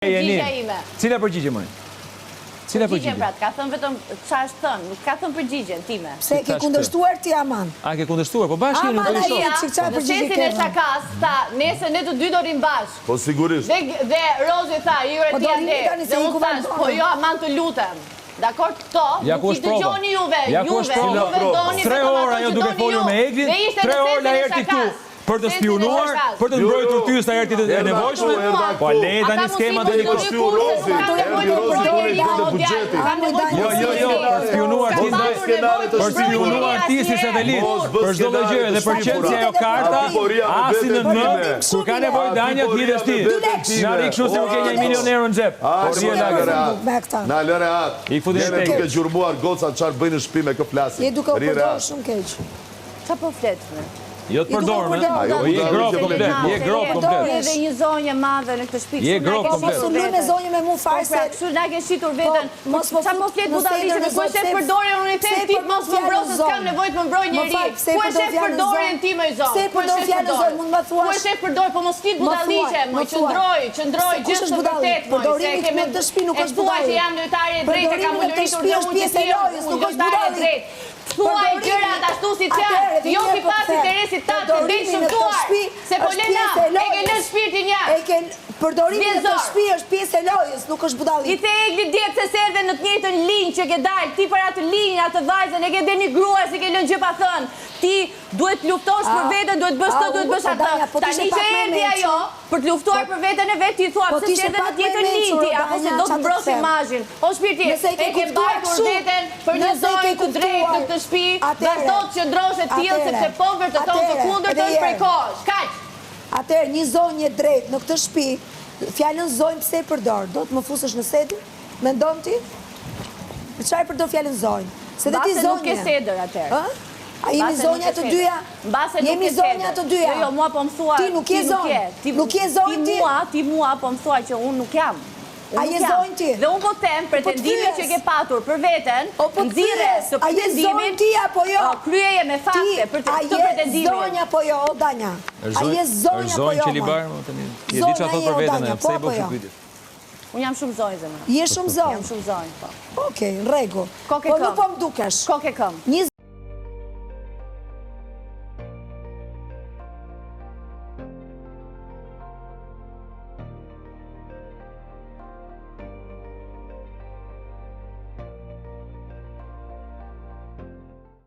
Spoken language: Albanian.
Përgjigja ime. Cila përgjigje moj? Cila përgjigje? Pra, të ka thënë vetëm ça është thënë, nuk ka thënë përgjigjen time. Pse e ke kundërshtuar ti aman? A ke kundërshtuar? Po bashkë jeni, nuk kundërshton. Në sensin e shakas, tha, nesër ne të dy do rrim bashkë. Po sigurisht. Dhe dhe Rozi tha, jo e po ti ande. Dhe unë thash, po jo aman të lutem. Dakord këto, nuk i dëgjoni juve, juve, juve doni vetëm ato që doni ju. Dhe ishte në sensin e këtu. shakas. Për të spiunuar, për të mbrojtur ty sa herë ti e nevojshme, po le tani skemat e dikush. Jo, jo, jo, për spiunuar ti ndaj, për spiunuar ti si satelit, për çdo lloj gjëje dhe për qenë si ajo karta, asi në në, kur ka nevojë Danja të hidhesh ti. Na rri kështu sikur ke një milion euro në xhep. Po rri e lagë. Na lëre atë. I futi Jemi duke gjurmuar gocat çfarë bëjnë në shtëpi me kë flasin. Je duke u përdorur shumë keq. Ça po flet me? Jo të përdorme, po je gropë komplet, je gropë komplet. Ti dhe një zonjë e madhe në këtë shtëpi. Je gropë komplet. Mos u luj me zonjë me mu fare po pra, se. Kështu na ke shitur po, veten. Mos më Ça po flet budalliqe, ku e shef përdorjen unë i them ti mos më mbro se s'kam nevojë të më mbrojë njeri. Ku e shef përdorjen ti moj zonjë? Pse përdor fjalën zonjë, mund më thuash? Ku e shef përdor, po mos flit budalliqe, moj qëndroj, qëndroj gjë të vërtetë moj, se e ke me këtë shtëpi nuk është budalliq. E thua që jam lojtare e drejtë, kam ulëritur dhe unë që ti lojtare e drejtë. Thuaj gjërat ashtu siç janë, jo sipas interesit tënd, se del shëmtuar, se po le nam, e ke lënë shpirtin jashtë. Përdorimi në këtë shtëpi është pjesë e lojës, nuk është budallik. I the Eglit dje pse s'erdhe në të njëjtën linjë që ke dalë ti për atë linjë, atë vajzën, e ke denigrua, s'i ke lënë gjë pa thënë. Ti duhet të luftosh për veten, duhet të bësh këtë, duhet të bësh atë. Po Tani që erdhi ajo, për të luftuar për veten e vet, ti thua po pse s'erdhe në të njëjtën linjë ti, apo se do të mbrosh imazhin. O shpirti, e ke mbajtur veten për një zonjë të drejtë në këtë shtëpi, vazhdo të qëndrosh e tillë sepse po vërteton të kundërtën prej kohësh. Kaq! Atëherë, një zonjë e drejtë në këtë shtëpi, fjalën zonjë pse e përdor? Do të më fusësh në sedër? Mendon ti? Për çfarë e përdor fjalën zonjë? Se dhe ti zonjë. Mbase nuk ke sedër atëherë. Ë? A jemi zonja të dyja? Mbase nuk ke Jemi zonja të dyja. Jo, jo, mua po më thua. Ti nuk je zonjë. Nuk je zonjë ti. Ti mua, ti mua po më thua që unë nuk jam. A je zonjë ti? Dhe unë po them, po pretendimin që ke patur për veten, po nxirre këtë A je zonjë ti apo jo? Kryeje me fakte për këtë pretendimin. A je zonjë apo jo, o Danja? A je zonjë apo jo? Është zonjë qelibar, më tani. Ti e di çfarë thotë për veten ajo, pse i bën po këtë pyetje? Unë jam shumë zonjë, zemra. Je shumë zonjë? Jam shumë zonjë, po. Okej, në rregull. Po nuk po më dukesh. Kokë e këmbë. Një.